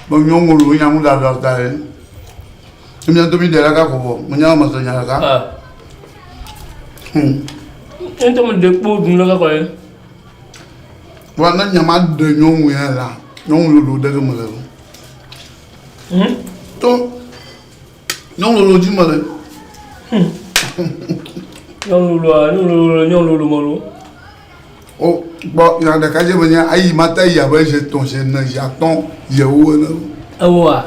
Be nyɔnu lo nya nu ɖaɖa ta ye. Ne mía ŋutɔ mi ɖe ɖeka ko vɔ, menya me se nya ɖeka. Ah. Nye ŋutɔ me ɖe kpo ɖum ɖeka kɔ ye. Vɔ ne nya ma ɖe nyɔnu ya la, nyɔnu lolo ɖe ge mele o. To nyɔnu lolo dzi mele. Nyɔnu loloa, nyɔnu lolo, nyɔnu lolo me lo. O gbɔ nya ɖeka dze me nye ayi mate yi abe zi etɔ̃, zi ene, zi atɔ̃, zi ewo ene. Ewoa?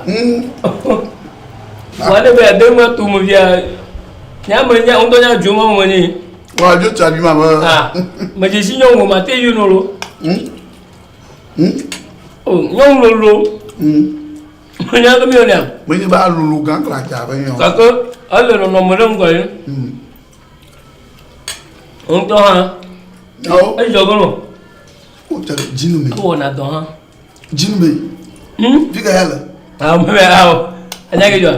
Vɔa ne be yeade nu ato me fia, nye ame nya ŋutɔ nya dzo ma me nyi. Wa dzo tsa dzi ma be. Ah, me dze si nyɔnu ma te yi no lo. O nyɔnu lolo. Nya ke mi yɔnea? Menye be alolo gã kladza be nyɔ. Gake ele nɔnɔme ɖe ŋgɔ ye. Ŋutɔ hã. Awo. Edzɔ ge no. O tse dzinu me. Ewɔna dɔ hã. Dzinu me. Fi ka ya le? Awo mɛ awo. Enya ke dzɔa?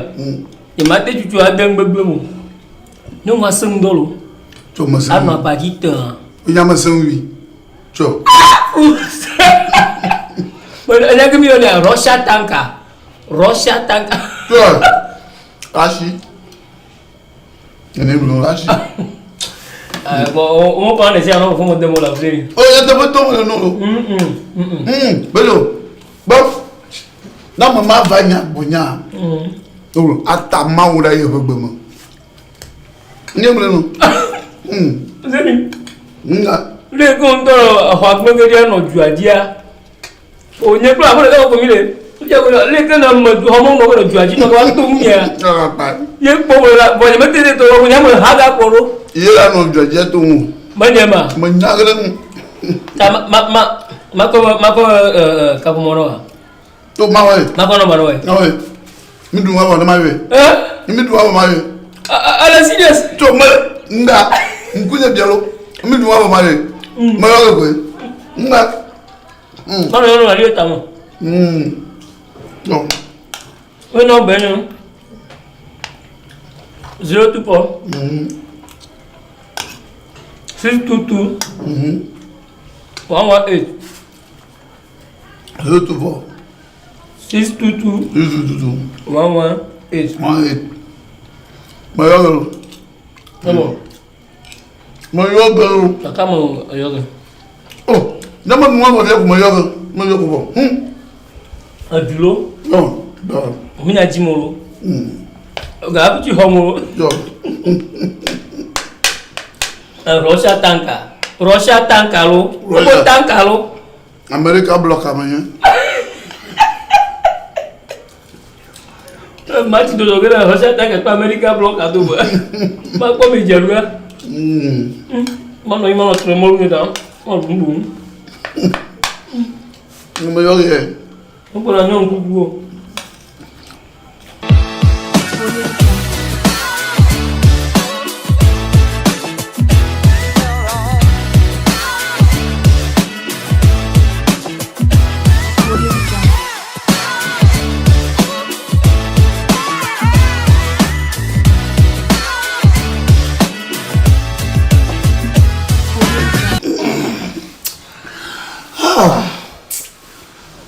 Nye ma te tutu ade ŋgbegble mo. Nyɔnua sẽ ŋdɔ lo. Tso me sẽ. Anɔ aba dzi tẽa. Enya me sẽ ŋui. Tso. Enya ke mi yɔnea Russia tanka. Russia tanka. Tso. Asi. Nene blo asi. Bon, wo kɔ ne sia no fo mo de mo la fle. O ya te to mo no lo. Belo. Bo. Na mo ma va nya bo nya. O ata ma wo da ye ƒe gbe me. Nye blo no. Zeni. Nga. Le ko ŋutɔ exɔ agbe ge ɖe nɔ dua dzia. O nye kple aƒe ɖeka ko mi le. Le ke na me xɔ mɔ nɔ ke dua dzi nɔ ke wa to ŋu Ye kpɔ wo la vɔ nye mete ɖe tɔ wo nye me ha ga kpɔ ɖo. Ye la nɔ dua dzi to ŋu. Menye ma. Me nya ge ɖe ŋu. Ta ma ma ma makɔ makɔ kaƒomɔ nɔ wa. To ma wɔe. Makɔ nɔ ma nɔ wɔe. Na wɔe. Mi du wa wɔ ne ma wɔe. Mi du wa wɔ ma wɔe. Ale serious. To me nga ŋku nye bia lo. Mi du wa wɔ ma wɔe. Me yɔ ge koe. Nga. Manɔ yɔ nɔ ali ta mo. No. We nɔ be nyo. 024. 622. 118. 024. 622. 622. 118. 18. Me yɔ ge lo. Emo. Me yɔ ge lo. Kaka me yɔ ge. Oh, ne me nua vɔ ko me yɔ ge. Me yɔ ko vɔ. Edulo. No. No. Mi nya dzi mo lo. Ga ti xɔ mo. Yɔ. Russia tanka. Russia tanka lo. Russia. Wo tanka lo. America block ame nye. Mati dodo ge ɖe Russia tanka kple America block ado me. Ma kpɔ mi dze ɖua. Manɔ yi manɔ tre mɔlu ne da. Manɔ ɖum ɖum. Me yɔ ge. Wokpɔna nyɔnu kukuwo.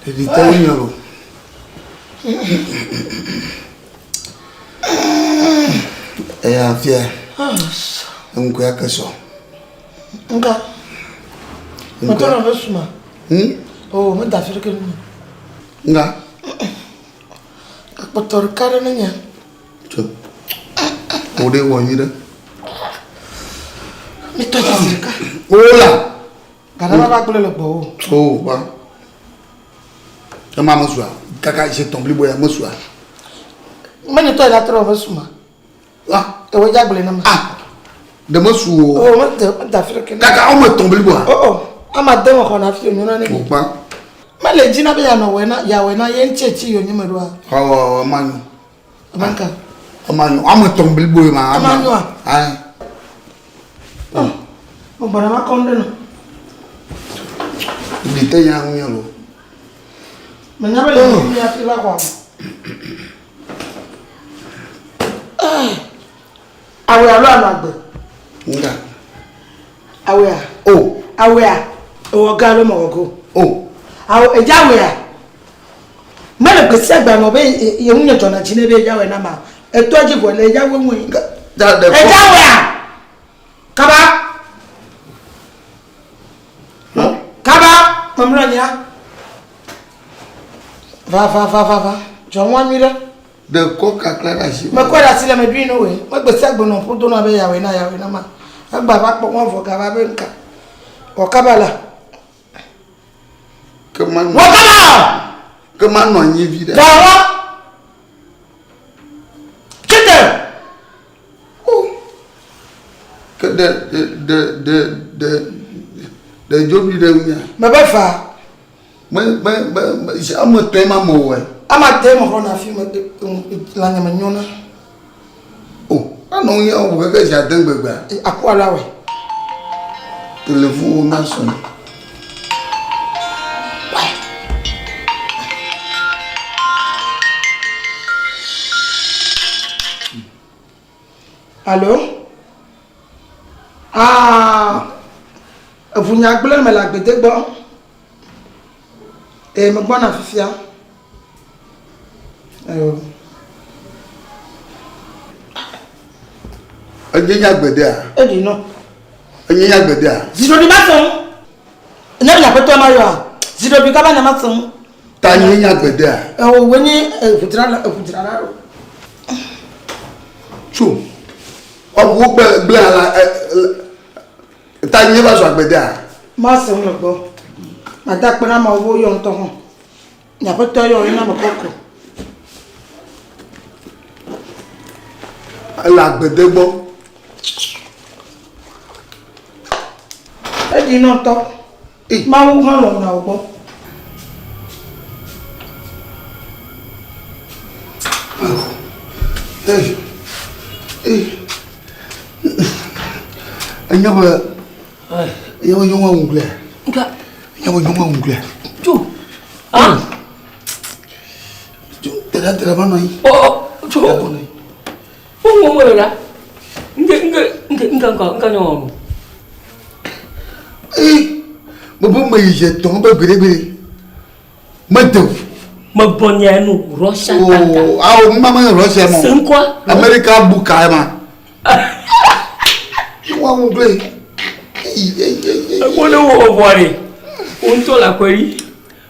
Ɖeɖi te ŋunye lo. Eya fia. Eŋkɔe ake sɔ. Ŋka. Metɔ nɔ be suma. O meda fi ɖeke nu. Ŋka. Akpɔtɔ ɖeka ɖe nenye. Tso. Wo ɖe wɔ nyui ɖe. Mitɔ dzi ɖeka. Wola. Gada va gblẽ le gbɔwò. O wa. Ema mesua. Kaka dze tɔn blibo ya mesua. Menye tɔ yi la trɔ be suma. Ah. Ewe dza gblẽ na me. Ah. Ɖe mesu o. O mede meda fi ɖeke. Kaka wɔme tɔn bliboa. O o. Ama de me xɔna fi onyo na ne. O kpa. Mele dzi na be yanɔ wɔ na yawɔe na ye ŋuti etsi yonye me ɖoa. Awɔ ema nyo. Ema nka. Ema nyo. Ame tɔn blibo ye ma. Ema nyoa. Ayi. Mo gbɔna ma kɔm ɖe nɔ. Ɖi te nya ŋu nye lo. Menya be le mi hafi va xɔa me. Awɔe alo anɔ agbe. Nga. Awɔea. O. Awɔea. Ewɔ gã alo mewɔ go. O. Awɔ edze awɔea. Mele gbe sia gbe anɔ be ye ŋu nye dzɔna dzi nɛ be yedza wɔe na ma. Etɔa dzi vɔ le yedza wɔe ŋue. Edza wɔea? Kaba. Kaba. Memlɔ anyia. Va va va va va. Dzɔ ŋua nyui ɖe. Ɖe kɔ kakla ɖe asi. Mekɔe ɖe asi le me ɖui no we. Megbe sia gbe nɔ ƒo do na be yawɔe na yawɔe na ma. Egba va kpɔ ŋua vɔ gava be ŋka. Wɔ kaba la. Ke ma nɔ. Wɔ kaba. Ke ma nɔ anyi vi ɖe. Vɔ. Tete. Oh. Ke ɖe ɖe ɖe ɖe ɖe ɖe dzo bi ɖe ŋunya. Mebe fa. Me me me me ame tɔe ma me wɔe. Ama de me xɔ na fi me la nye me nyona. Oh, anɔ ŋu ya wo keke zi ade gbegbea. Aku ala wɛ. Telefon wo na sɔn. Alo? Ah, eʋunya gblẽ me le agbede gbɔ. Ee, megbɔna fifia. Eyo. Enye nye agbedea? Eɖi nɔ. Enye nye agbedea? Ziɖoɖi ma se ŋu. Ne nye aƒetɔ ma yɔa, ziɖoɖi kaba nya ma se ŋu. Ta nye nye agbedea? Ewo wo nye eʋudzrala eʋudzrala ɖo. Tso. Ɔbu gble gble ala ta nye va zu agbedea? Ma se ŋu le gbɔ. Mada akpe na Mawu be woyɔ ŋutɔ hã. Nye aƒetɔ yɔ ye na me kɔkɔ. Ele agbede gbɔ. Eɖi nɔ ŋutɔ. Mawu hã lɔ̃ na wò gbɔ. Enye be enye be nyɔnua ŋugblea. Enye be nyɔnua ŋugblea. Tso. Ah. Tso tera tera va nɔ anyi. Oh, tso. Wo ŋu ŋu le la. Nke nke nke nke nke nke nyɔnua ŋu. Ee, me be me yi dze tɔn be gbeɖegbeɖe. Mede o. Megbɔ nya nu Russia tata. Oh, awo mama me Russia mo. Senkwa. America bu ka ma. Wa ŋu gble. Egbɔ ne wo vɔ ɖe. Wo ŋutɔ le akɔe ɖi.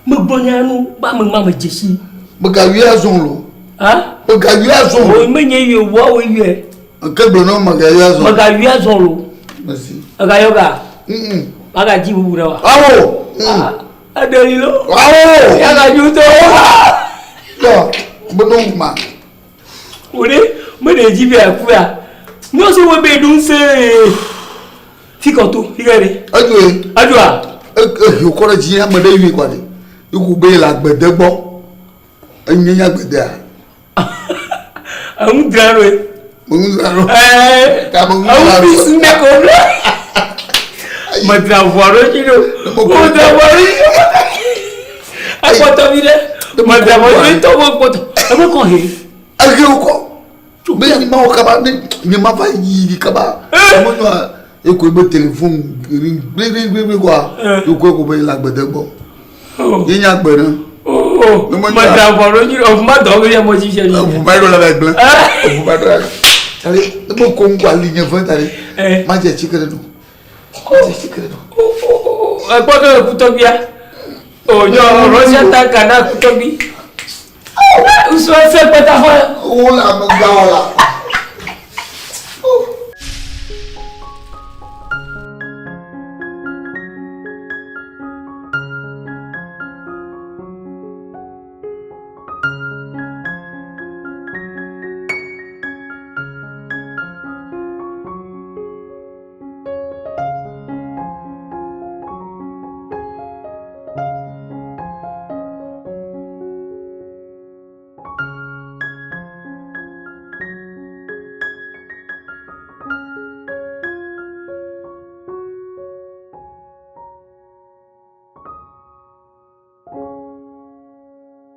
Megbɔ nya nu ba me ma me dzesi. Megayɔe azɔ lo. Ha? Megayɔe azɔ lo. O menye yɔe woawo yɔe. Nke gblɔ na megayɔe azɔ. Megayɔe azɔ lo. Merci. Egayɔ ga. Magadzi bubu na wa. Awo. Eɖe li lo. Awo. Yagadzi ŋutɔ. Yɔ, bodo ŋuma. Wo ɖe, meɖe dzi be aku ya. Nyɔsu wo be ɖu ŋusẽ. Fi kɔ to, fi ka ɖe. Edzoe. Edzoa. Ehe wokɔ ɖe dzi ame ɖe yui kɔ ɖe. Iku be le agbede gbɔ. Enye nye agbedea. Enu dzra ɖo. Enu dzra ɖo. Ɛɛ. Enu fi si ne ko ɖo. Medzra ʋua ɖo dzi ɖo. Medzra ʋua ɖo dzi ɖo. Ekpɔtɔ vi ɖe. Medzra ʋua ɖo tɔ mo kpɔtɔ. Ebe kɔ he. Ehe wokɔ. Be nye ma wɔ kaba ne nye ma va yi kaba. Mo nyɔa eko ebe telefon gblegbegblegbe kɔa. Eko eko be le agbede gbɔ. Ye nye agbe ne. Medzra ʋua ɖo dzi ɖo. Ma dɔ be ya mo dzi dzi. Eʋu ba ɖo la va gblẽ. Eʋu ba ɖo la. Tari ne mo ko ŋku ali nye ve tari. Ma dze tsi ke ɖe nu. Ma dze tsi ke ɖe nu. Ekpɔ ke kutɔgbia. O nyɔ Russia tanka na kutɔgbi. Usɔ se kpeta xɔ. Wo le amegã wɔ la.